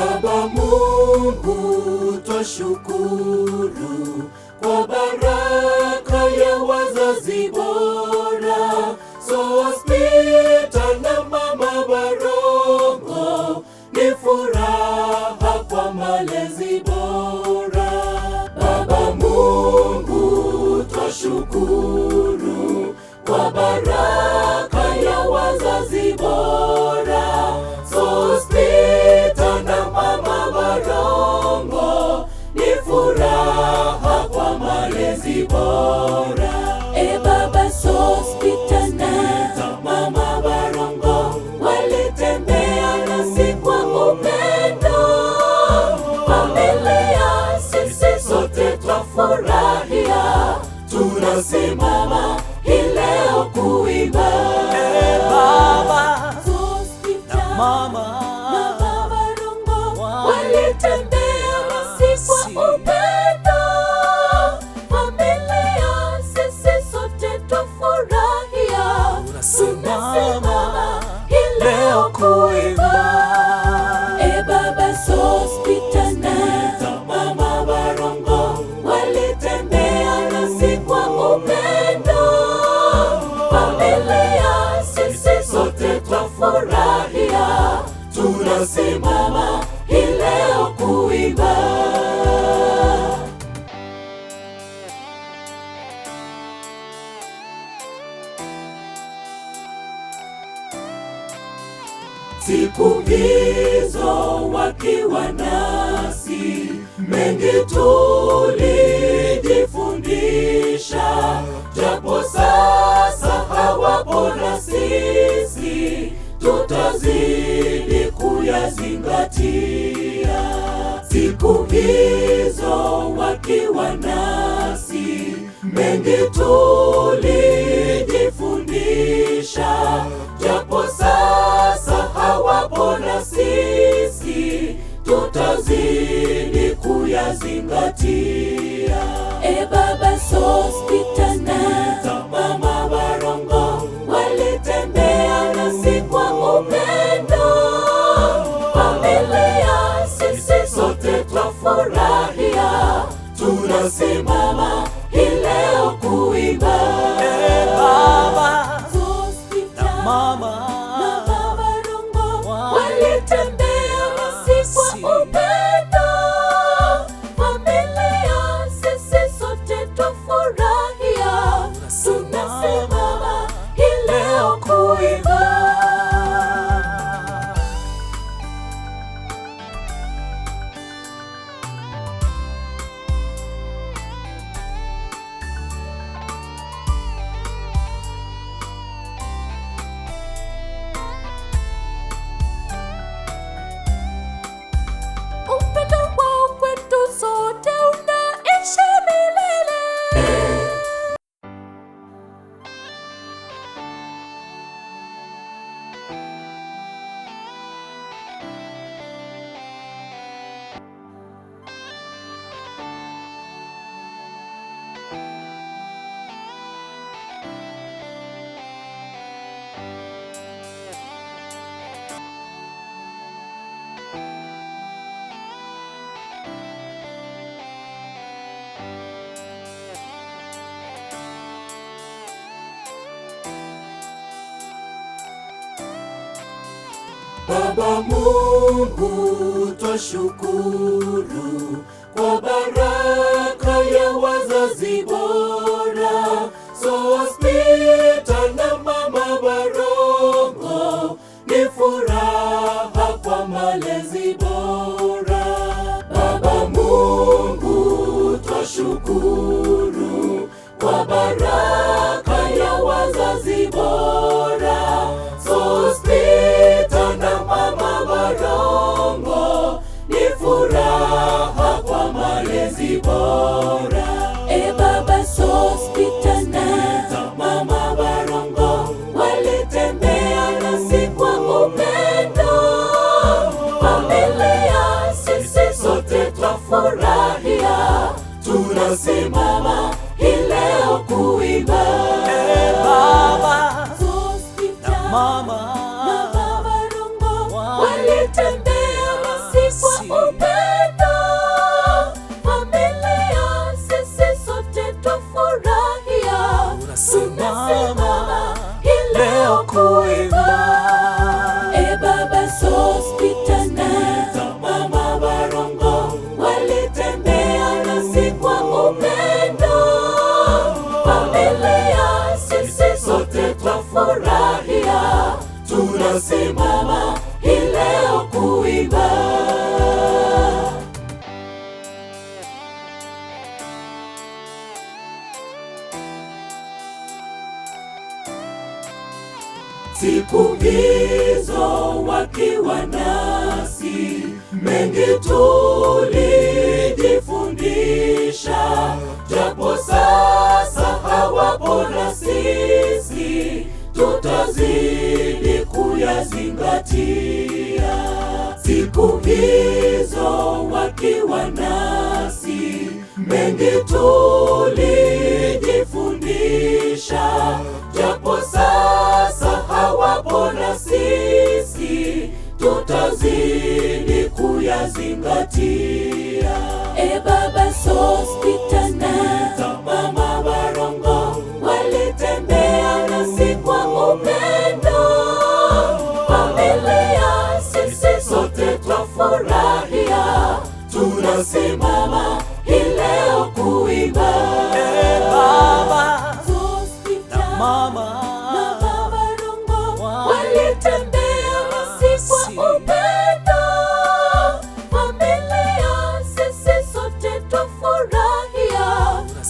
Baba Mungu twashukuru kwa baraka ya wazazi bora, Sospeter na Mama Barongo ni furaha kwa malezi bora. Baba Mungu twashukuru kwa baraka ya wazazi bora, Sospeter na Mama Barongo ni furaha kwa malezi bora. E Baba Sospeter na Mama Barongo walitembea nasi kwa upendo, familia sisi sote twafurahia, tunasimama hii leo kuimba. E Baba Sospeter na Mama na Barongo walitembea nasi kwa upendo, familia sisi sote twafurahia, tunasimama hii leo kuimba. E Baba Sospeter na Mama Barongo walitembea nasi kwa upendo, familia sisi sote twafurahia, tunasimama hii leo kuimba. Siku hizo wakiwa nasi, mengi tulijifundisha, japo sasa hawapo na sisi, tutazidi kuyazingatia. Siku hizo wakiwa nasi, mengi tulijifundisha, japo sasa hawapo na sisi, tutazidi kuyazingatia. E Baba Sospeter na Mama Barongo walitembea nasi kwa upendo, familia sisi sote twafurahia, tunasimama hii leo kuimba. E Baba Sospeter na Mama na Barongo walitembea nasi kwa upendo, familia sisi sote twafurahia, tunasimama hii leo kuimba. Upendo wao kwetu sote unaishi milele. Baba Mungu twashukuru kwa baraka ya wazazi bora, Sospeter na Mama Barongo ni furaha kwa malezi bora. Baba Mungu twashukuru kwa baraka ya wazazi bora, Sospeter na Mama Barongo ni furaha kwa malezi bora. E Baba Sospeter na Mama Barongo walitembea nasi kwa upendo, familia sisi sote twafurahia, tunasimama hii leo kuimba. E Baba Sospeter na Mama na Barongo walitembea nasi kwa Siku hizo wakiwa nasi, mengi tulijifundisha, japo sasa hawapo na sisi, tutazidi kuyazingatia. Siku hizo wakiwa nasi, mengi tulijifundisha, japo sasa hawapo na sisi, tutazidi kuyazingatia. E Baba Sospeter na Mama Barongo walitembea nasi kwa upendo, familia sisi sote twafurahia, tunasimama hii leo kuimba. E Baba Sospeter na Mama Mama Barongo walitembea nasi kwa upendo, familia sisi sote twafurahia,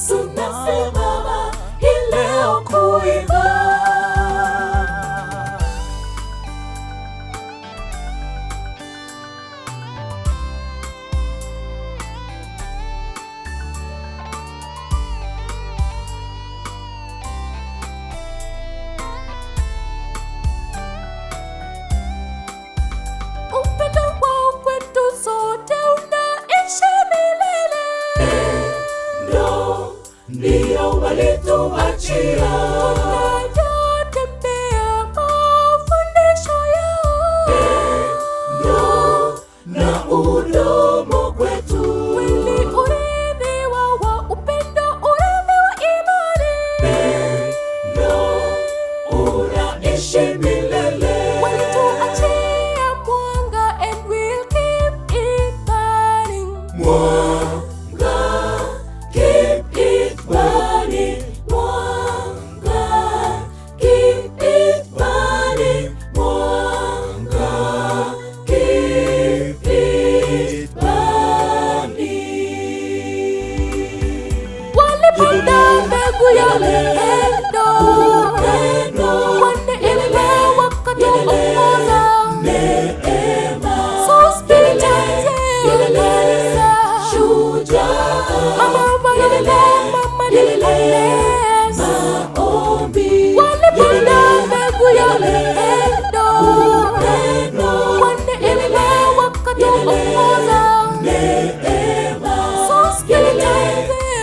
tunasimama hii leo kuimba. Upendo wao kwetu sote unaishi milele. Ndo ndio walituachia, Tunayatembea mafundisho yao. ndo na udomo kwetu, Kweli urithi wao wa upendo, urithi wa imani. ndo unaishi milele. Walituachia mwanga and we'll keep it burning. Mwanga, keep it burning. Mwanga, keep it burning. Mwanga, keep it burning. Walipanda mbegu ya upendo, Upendo, kwa neema wakatuongoza. Neema, Sospeter kanisa. shujaa, Mama Barongo, Mama Nicholas. maombi, Walipanda mbegu ya upendo, upendo, kwa neema wakatuongoza. neema, Sospeter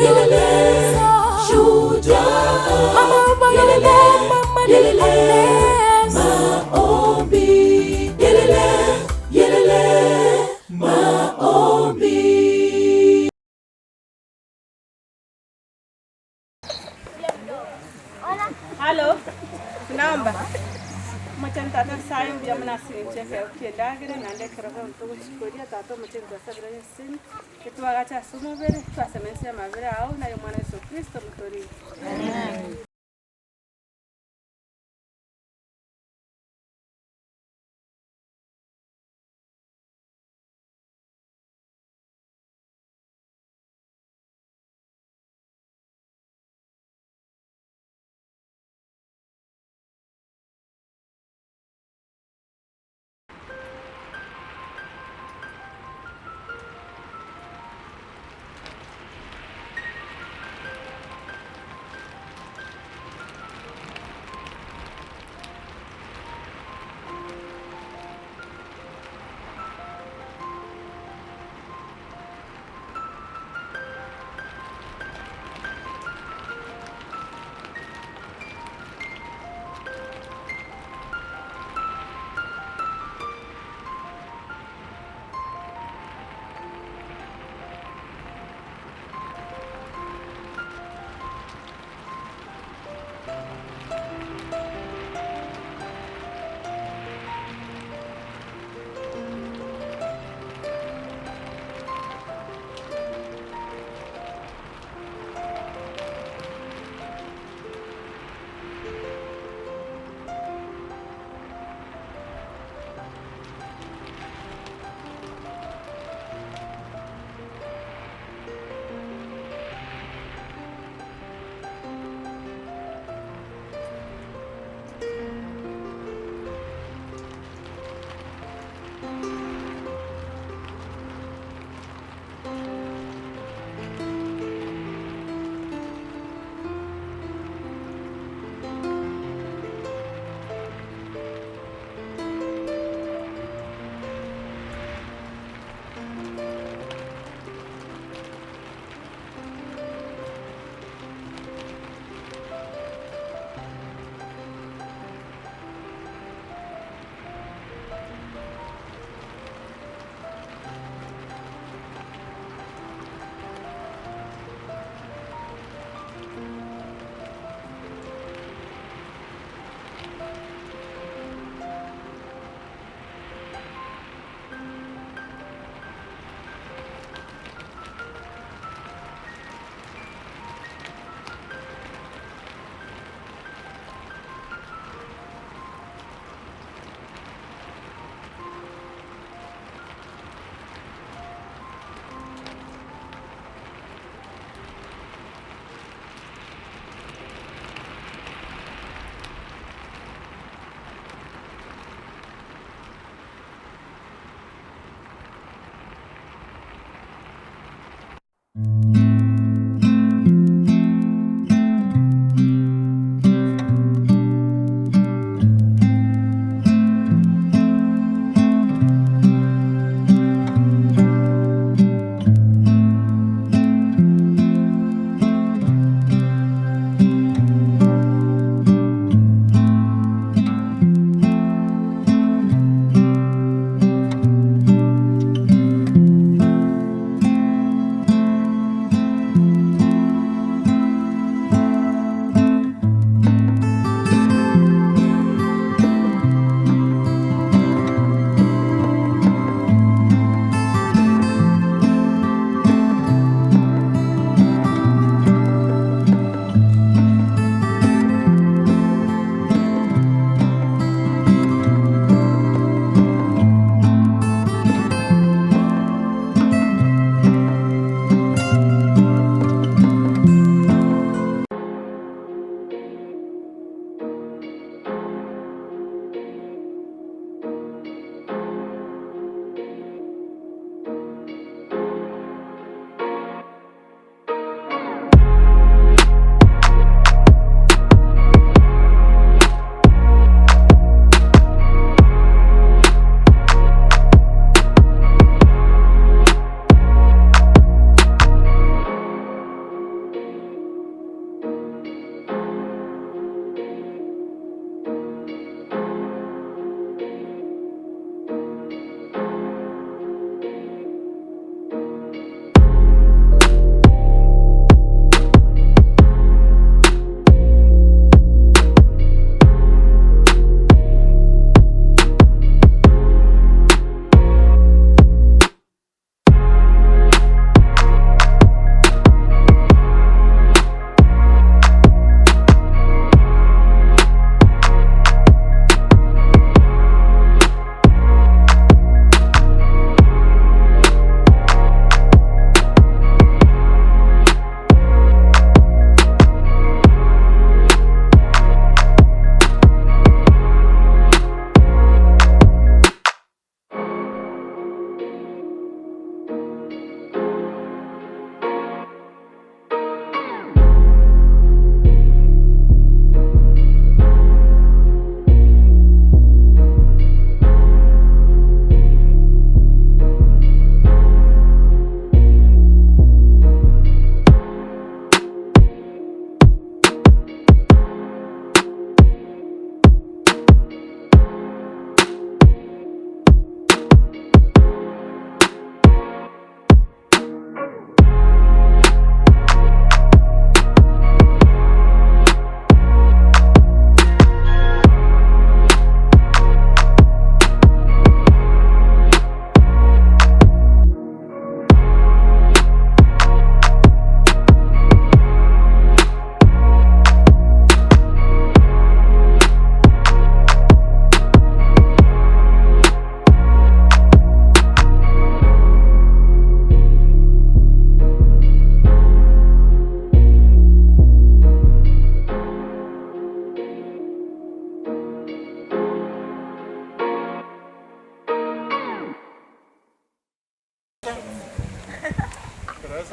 kanisa. shujaa, Mama Barongo, Mama Nicholas. maombi, yelele, yelele, maombi. Halo, tunaomba machani tata sayo jamna sinche kiendagire nande keroko ntugu chikoria tata machani twasabira sin kitwagacha sumo bere twasemensia mabere ao na mwana Yesu Kristo mtori. Amen.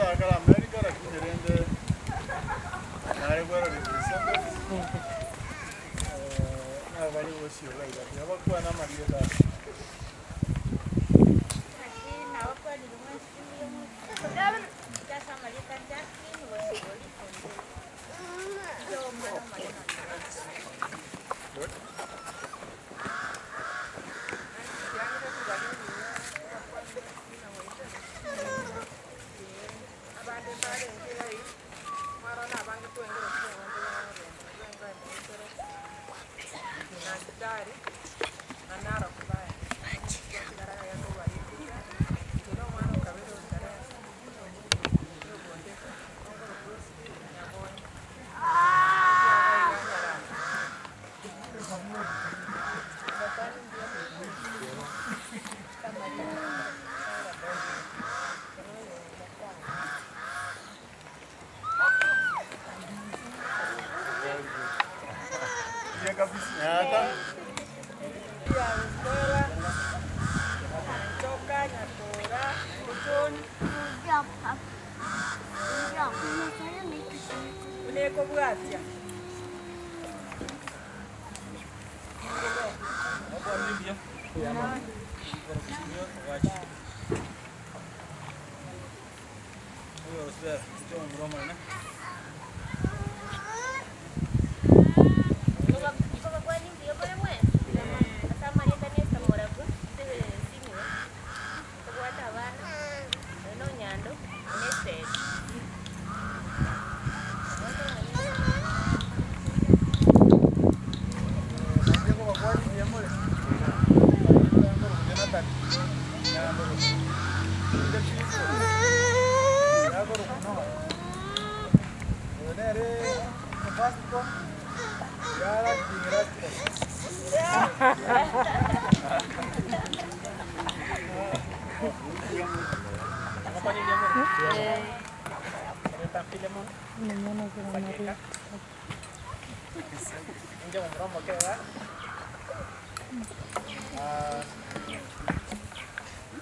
Akala Amerika lakini rende nare gwero represent. Na bali wosio gaida. Yabakuwa na marieta.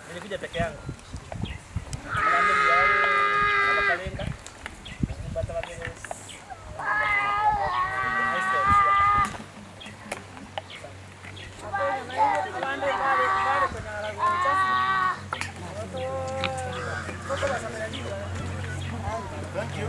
Nilikuja peke yangu. Thank you.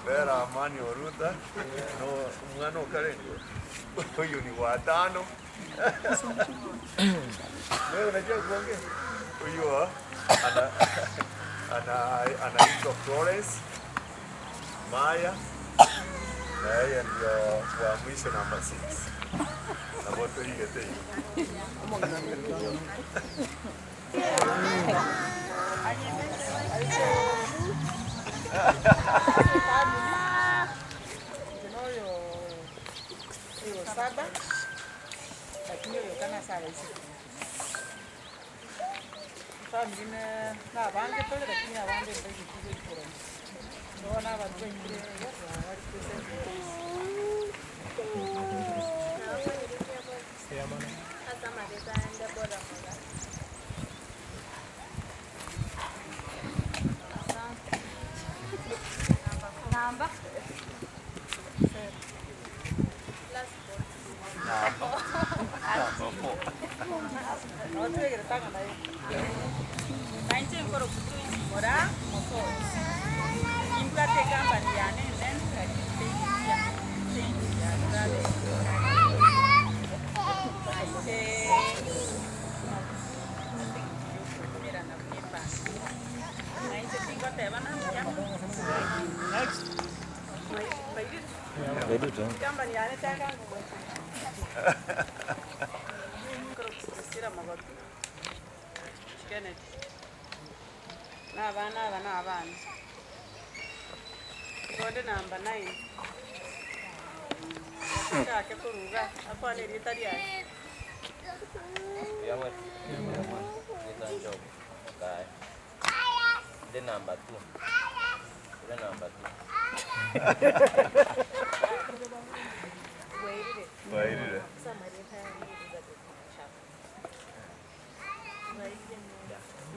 Vera Amani Oruta no mwana ukarengo huyu ni watano. Wewe unajua kuongea? Huyu anaitwa Florence. Maya na yeye ndio wa mwisho namba 6. Na wote igete hiyo. Saba lakini yokana sawa isi famine na bange tole lakini abande mbeki kizo ikoro ndona abantu ingire bari present. Namba Abana Gonde namba 9. Kake kuruga akwane ritari ya. Yawe. Nita kai. De namba 2. De namba 2. Wairire.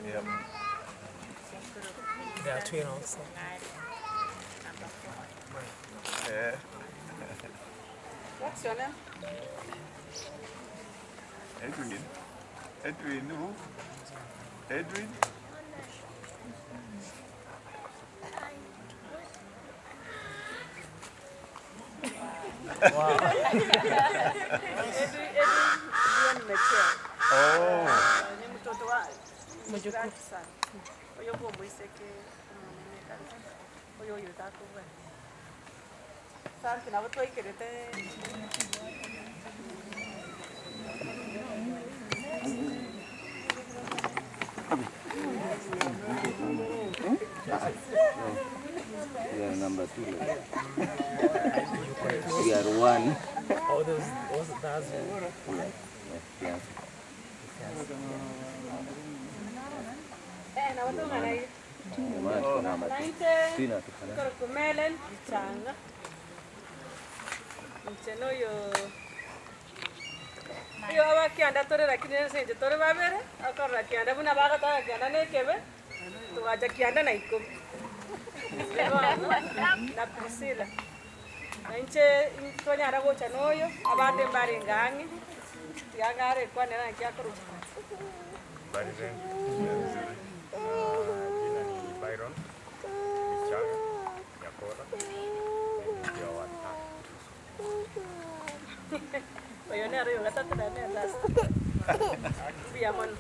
Yeah. They are twin also. Yeah. What's your name? Edwin. Edwin who? Edwin? Wow. Edwin nimechea. Oh. Ni mtoto wa mjukuu sana. Oyo kwa mwiseke umunene kabisa. Oyo yutakuwa. Asante na watu waikerete. We are number 2. We are 1. Oh, those that's yeah. Eh, na watu ngana hii. Kumelen changa. Mcheno yo. Yo abakianda tore lakini senje tore babere akora kianda buna bagata kianda nekebe tuwaja kianda na ikumi. Na Priscilla. Nche tonya aragocha noyo abande mbare ngangi. Tiagare kwa nena kiakuru. Habari zenu. Jina ni Byron Michaga Yakora. Mimi ndio wa tatu. Oyo ne ariyo gatatu na ne last. Biamon.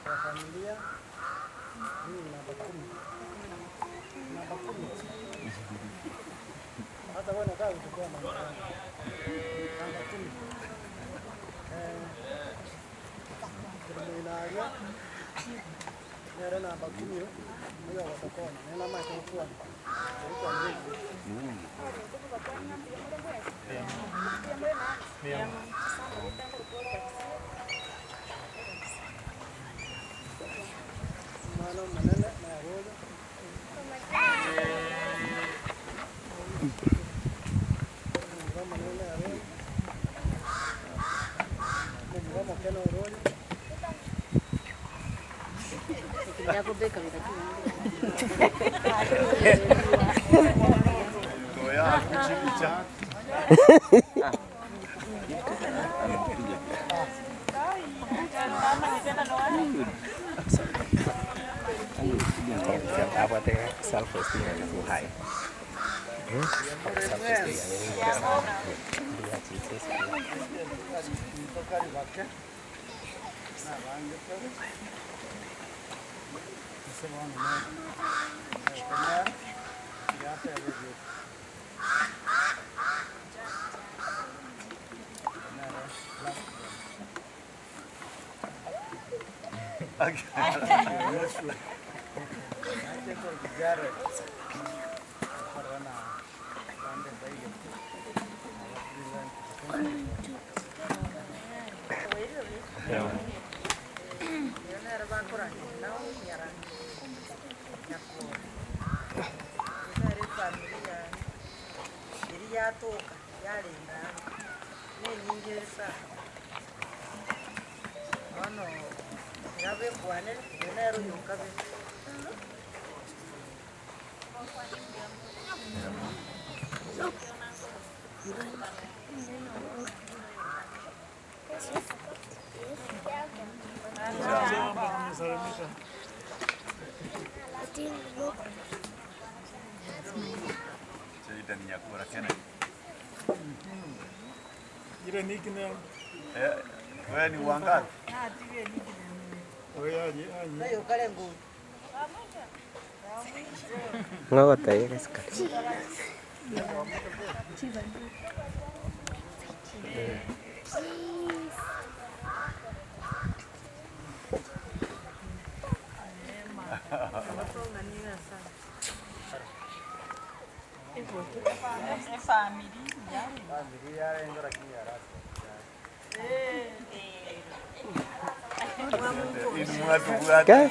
Kwa familia mimi namba 10. Namba 10. Hata wewe unataka kuchukua namba. Namba 10. Ndio nere namba 10 hiyo watakona. Nena macho kwa. Kwa nini? Mano manene na rojo. Manene na rojo. Como que no rojo. Toya kuchipicha. Apate self-esteem is too high. Self-esteem. Jayden Nyakura Kennedy. Ile nickname. Wewe ni wangapi? ¿Qué?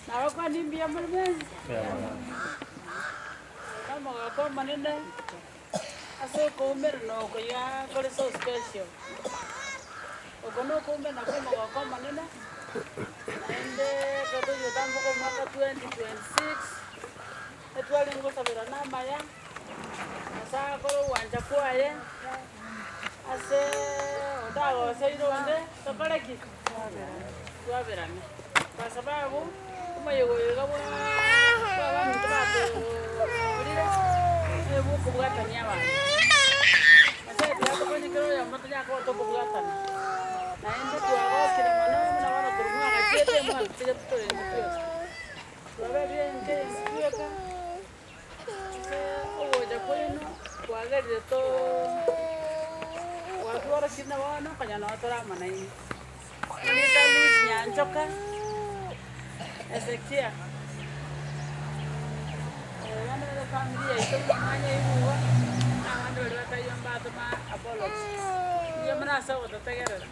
Nawakwanimbia mulimwezi kamogako manene ase okoumera nokoya kore so special oko nokoumera nako omogoko manene naende katoyotamboka omwaka 2026 etware ngosabera namaya ase akore owancha kwaye ase otagoseire onde tokoreki twaberane kwa sababu umayogoyoga bwa bantu bakurire ebukubwatania abantu ase tiakokonyekera oyomba tonyakobaa tokobwatana naende twagokire mono buna bono korwa mwagachiete mwatutiga tutorente twiosi twaberie nke twioka ase ogocha kwaino twagerire to gwatworokire na bono konya noo toramanaine nita Lucy Nyanchoka Ezekia bana ba familia ito mwanya ibuwa abandi bari batayomba atuma apologies iyo murasa gutategerera.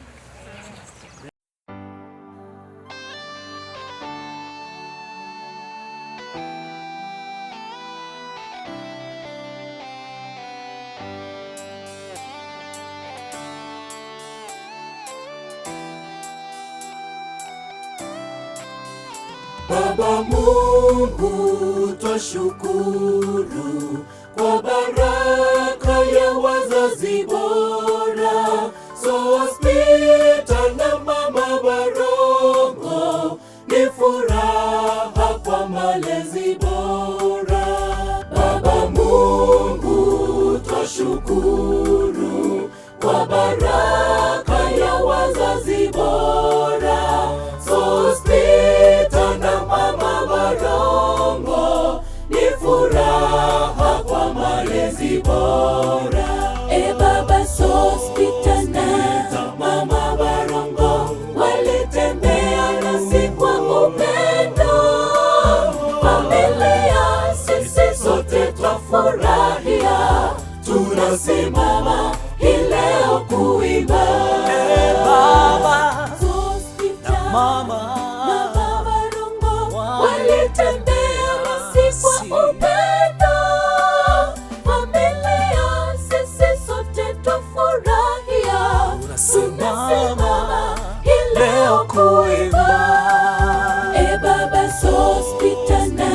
Baba Mungu twashukuru kwa baraka ya wazazi bora, Sospita na Mama Barongo ni furaha kwa malezi bora. Baba Mungu twashukuru kwa baraka ya wazazi bora, Sospita na Mama Barongo ni furaha kwa malezi bora. E Baba Sospita na Mama Barongo walitembea nasi kwa upendo, familia sisi sote twafurahia, tunasimama hii leo kuimba. E Baba Sospita na Mama na Barongo walitembea nasi kwa upendo, familia sisi sote twafurahia, tunasimama hii leo kuimba. E Baba Sospita na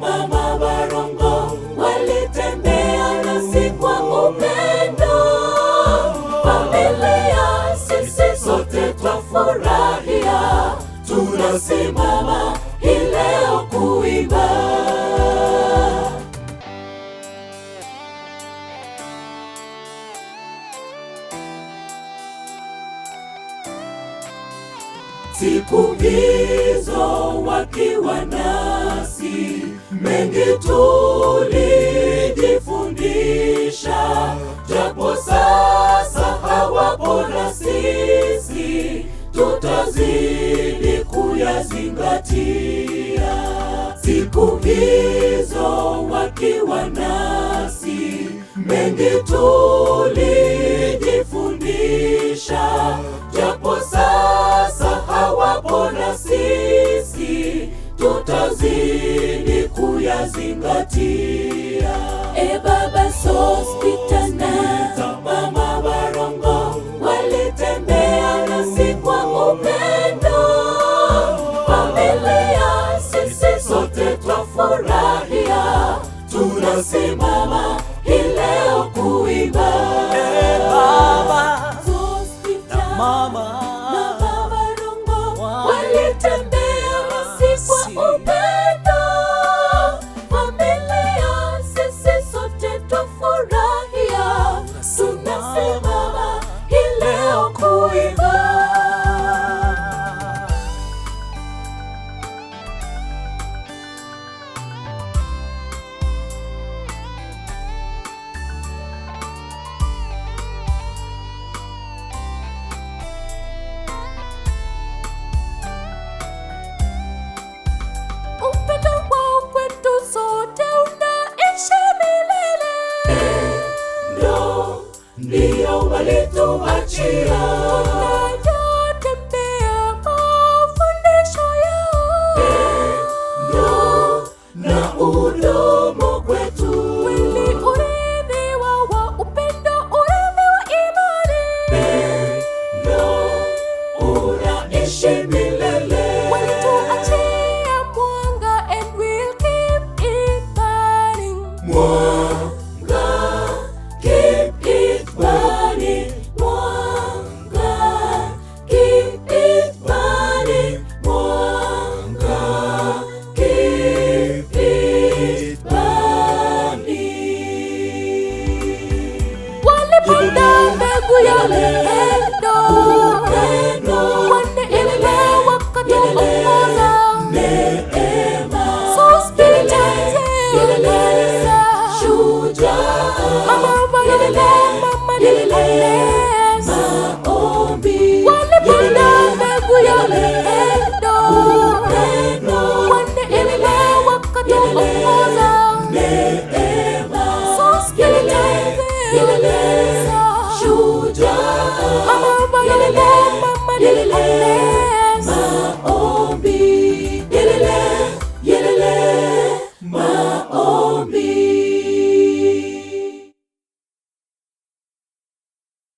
Mama Barongo walitembea nasi kwa upendo, familia sisi sote twafurahia, tunasimama hii leo kuimba. Siku hizo wakiwa nasi, mengi tulijifundisha, japo sasa hawapo na sisi, tutazidi kuyazingatia. Siku hizo wakiwa nasi, mengi tulijifundisha, japo sasa hawapo na sisi, tutazidi kuyazingatia. E Baba Sospita na Mama Barongo walitembea nasi kwa Tutaishi milele. Walituachia mwanga and we'll keep it burning. Mwanga, keep it burning. Mwanga, keep it burning. Mwanga, keep it burning. Walipanda mbegu ya upendo, kwa neema wakatuongoza. So spirit kanisa, mama walileta, mama nilipendeza. Walipanda mbegu ya upendo, kwa neema wakatuongoza.